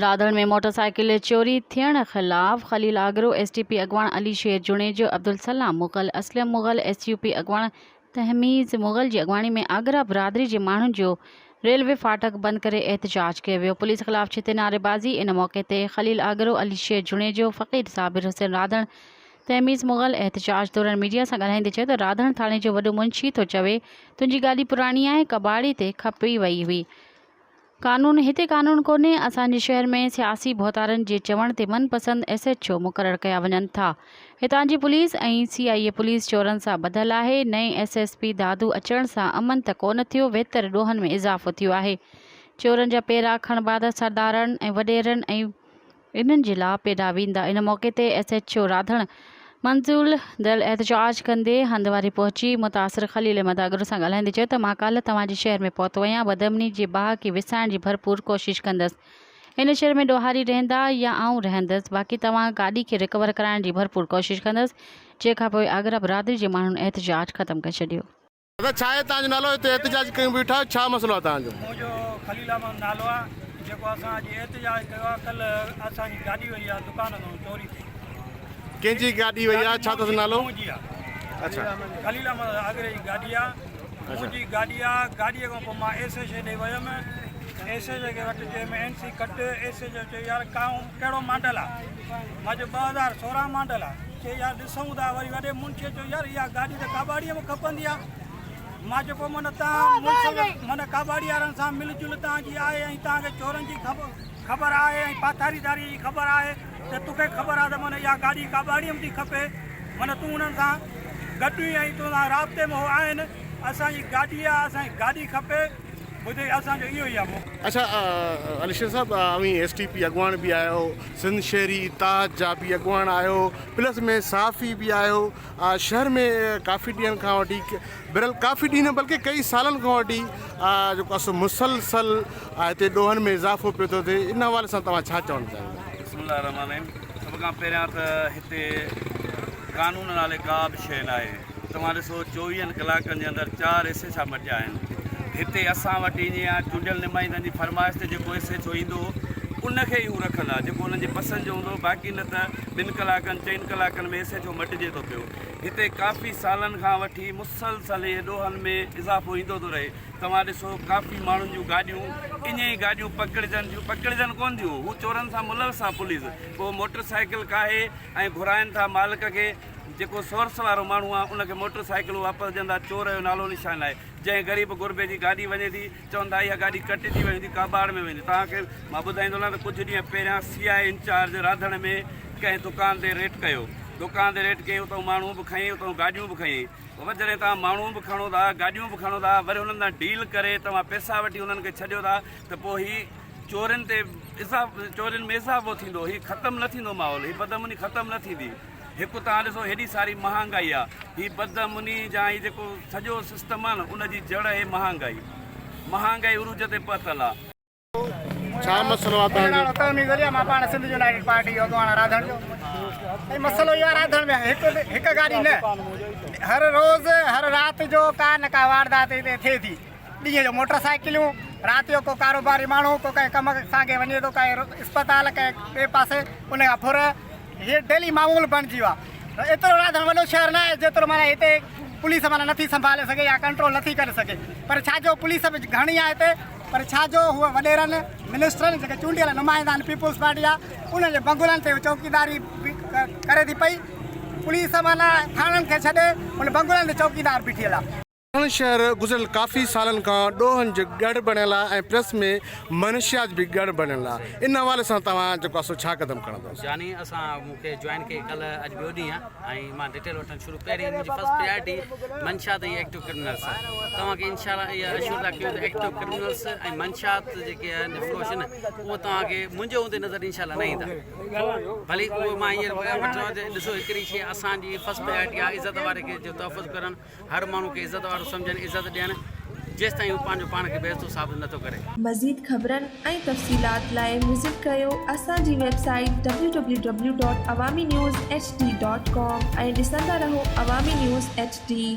Radhan ۾ motor cycle چوري ٿيڻ خلاف Khalil Agro, S T P اڳواڻ علي شير Junejo, Abdussalam Mughal, Aslam Mughal, S U P اڳواڻ تهميز مغل جي اڳواڻي ۾ آگرا برادري جي ماڻهن جو ريلوي ڦاٽڪ بند ڪري احتجاج ڪيو ويو، پوليس خلاف ڇتي نعريبازي، ان موقعي تي خليل آگرو، علي شير جوڻيجو، فقير صابر حسين راڌڻ، تهميز مغل احتجاج دوران ميڊيا سان ڳالهائيندي چيو ته راڌڻ ٿاڻي جو وڏو منشي ٿو چوي تنهنجي گاڏي پراڻي آهي ڪٻاڙي تي کپي وئي هئي قانون هتي قانون ڪونهي، اسان جي شهر ۾ سياسي ڀوتارن جي چوڻ تي من پسند ايس ايڇ او مقرر ڪيا وڃن ٿا، هتان جي پوليس ۽ سي آء اي پوليس چورن سان ٻڌل آهي، نئين ايس ايس پي دادو اچڻ سان امن ته ڪونه ٿيو ويتر ڏوهن ۾ اضافو ٿيو آهي، چورن جا پيرا کڻبا ته سردارن ۽ وڏيرن ۽ انهن جي لا پيدا ويندا. ان موقعي تي ايس ايڇ او راڌڻ منزول دل احتجاج ڪندي هنڌ واري پهچي متاثر خليل احمد اڳرو سان ڳالهائيندي چيو ته مان ڪالهه توهان جي شهر ۾ پهتو آهيان بدامني جي باهه کي وسائڻ جي ڀرپور ڪوشش ڪندس هن شهر ۾ ڏوهاري رهندا يا آئون رهندس باقي توهان گاڏي کي رڪور ڪرائڻ جي ڀرپور ڪوشش ڪندس جنهن کانپوء آگرا برادري جي ماڻهن احتجاج ختم ڪري ڇڏيو. دادا ڇا آهي توهان جو نالو هتي احتجاج ڪيون بيٺا آهيو ڇا مسئلو آهي توهان جو. منهنجو خليل احمد نالو آهي جيڪو اسان اڄ احتجاج ڪيو آهي ڪلهه اسان جي گاڏي وئي آهي دڪان تان چوري ٿي. ڪنهن جي گاڏي وئي آهي ڇا اٿس نالو. منهنجي آهي اڇا خليل احمد آگري جي گاڏي آهي منهنجي گاڏي آهي گاڏي کان پوء مان ايس ايڇ اي ڏي ويم ايس ايڇ اي کي وٽ چيم اين سي ڪٽ ايس ايڇ اي چيو يار ڪهڙو ماڊل آهي مان چيو 2016 ماڊل آهي چي يار ڏسون ٿا وري وڏي منشيء چيو يار اها گاڏي ته ڪاٻاڙيء ۾ کپندي آ. مان چيو پوء معنيٰ تان مڙس معنيٰ ڪاٻاڙي وارن سان مل جل تان جي آهي ۽ تان کي چورن جي خبر آهي ۽ پاٿاريداريء جي خبر آهي ته توکي خبر آ ته معنيٰ اها گاڏي ڪاٻاڙيء ۾ ٿي کپي معنيٰ تون انهن سان گڏ ئي ۽ تو سان رابطي ۾ هو آهن اسان جي گاڏي آ اسان کي گاڏي کپي ٻڌئي اسان جو اهو ئي آ موقف. اڇا علي شير صاحب اوهين ايس ٽي پي اڳواڻ به آهيو سنڌ شهري اتحاد جا به اڳواڻ آهيو پلس ۾ صحافي به آهيو شهر ۾ ڪافي ڏينهن کان وٺي بهرحال ڪافي ڏينهن نه بلڪه ڪئي سالن کان وٺي جيڪو آهي سو مسلسل هتي ڏوهن ۾ اضافو پيو ٿو ٿئي ان حوالي سان توهان ڇا چوڻ چاهيندا. بسم الله الرحمٰن الرحيم سڀ کان پهريان ته هتي قانون نالي ڪا به شيء ناهي توهان ڏسو چوويهن ڪلاڪن جي اندر چار ايس ايڇ آ مٽيا آهن هتي اسان وٽ ائين آهي چونڊيل نمائندن جي فرمائش تي جيڪو ايس ايڇ او ايندو ان کي ئي هو رکندا جيڪو انهن جي پسند جو هوندو باقي نه ته ٻن ڪلاڪن چئن ڪلاڪن ۾ ايس ايڇ او مٽجي ٿو پيو هتي ڪافي سالن کان وٺي مسلسل اهي ڏوهن ۾ اضافو ايندو ٿو رهي توهان ڏسو ڪافي ماڻهن جون گاڏيون ائين ئي گاڏيون پڪڙجن ٿيون پڪڙجن ڪون ٿيون هو چورن سان ملوث آهي پوليس پوء موٽر سائيڪل ڪاهي ۽ گهرائن ٿا مالڪ کي جيڪو سورس وارو ماڻهو آهي ان کي موٽر سائيڪلون واپس ڏين ٿا چور جو نالو نشان ناهي جنهن غريب غربي جي گاڏي وڃي ٿي چون ٿا اها گاڏي ڪٽجي وئي هوندي ڪاٻاڙ ۾ ويندي توهان کي مان ٻڌائيندو هلان ته ڪجهه ڏينهن پهريان سي I incharge Radhan ۾ ڪنهن دڪان تي ريٽ ڪيو دڪان تي ريٽ ڪيائين اتان ماڻهو به کنيائين اتان گاڏيون به کنيائين بابا جڏهن توهان ماڻهو به کڻو ٿا گاڏيون به کڻو ٿا وري انهن تان ڊيل ڪري توهان پئسا وٺي انهن کي ڇڏيو ٿا ته پوء هي چورين تي اضافو چورين ۾ اضافو ٿيندو هي ختم نه ٿيندو ماحول هي بدامني ختم نه ٿيندي هڪ توهان ڏسو هيڏي ساري مهانگائي آ هي بدامني جا هي جيڪو سڄو سسٽم آ نه ان جي جڙ اهي مهانگائي مهانگائي عروج تي پهتل آ. ڇا مسئلو آ توهان جو؟ تهميز علي مان پاڻ سنڌ يونائيٽيڊ پارٽي جو اڳواڻ آهيان راڌڻ جو ۽ مسئلو اهو آهي راڌڻ ۾ هڪ هڪ گاڏي نه هر روز هر رات جو ڪا نه ڪا واردات هتي ٿئي ٿي ڏينهن جو موٽر سائيڪليون رات جو ڪو ڪاروباري ماڻهو ڪو ڪنهن ڪم سانگي وڃي ٿو ڪنهن اسپتال ڪنهن ٻئي پاسي ان کان ڦر هي ڊيلي معمول بڻجي ويو آهي ايترو راڌڻ وڏو شهر نه آهي جيترو معنيٰ هتي پوليس معنيٰ نٿي سنڀالي سگهي يا ڪنٽرول نٿي ڪري سگهي پر ڇا جو پوليس به گهڻي آهي هتي پر ڇا جو هو وڏيرن منسٽرن جيڪي چونڊيل نمائندا آهن پيپلز پارٽي جا انهن جي بنگلن تي چوڪيداري ڪري ٿي پئي پوليس معنيٰ ٿاڻن کي ڇڏي ان بنگلن تي چوڪيدار بيٺل آهي. ٺاڻ شهر گذريل ڪافي سالن کان ڏوهن جو ڳڙهه بڻيل آهي ۽ پريس ۾ منشيات به ڳڙهه بڻيل آهي ان حوالي سان توهان جيڪو آهي سو ڇا قدم کڻندو؟ جاني اسان مون کي جوائن ڪئي ڪلهه اڄ ٻيو ڏينهن آهي ۽ مان ڊيٽيل وٺڻ شروع پهرين منهنجي فرسٽ پريارٽي منشيات ۽ ايڪٽو ڪرمنلس آهي توهان کي انشاء الله اها اشور ٿا ڪيون ته ايڪٽو ڪرمنلس ۽ منشيات جيڪي آهن فروش آهن اهو توهان کي منهنجي هوندي نظر انشاء الله نه ايندا ڀلي اهو مان هينئر وٺان ڏسو هڪڙي شي اسان جي فرسٽ پريارٽي آهي عزت واري کي جو تحفظ ڪرڻ هر ماڻهو کي عزت وارو سمجهن، عزت ڏيڻ، جيستائين هو پنهنجو پاڻ کي بي عزتو ثابت نٿو ڪري. مزيد خبرن ۽ تفصيلات لاء وزٽ ڪريو اسان جي website W W W dot Awami news H D dot com ۽ ڏسندا رهو عوامي نيوز ايڇ ڊي.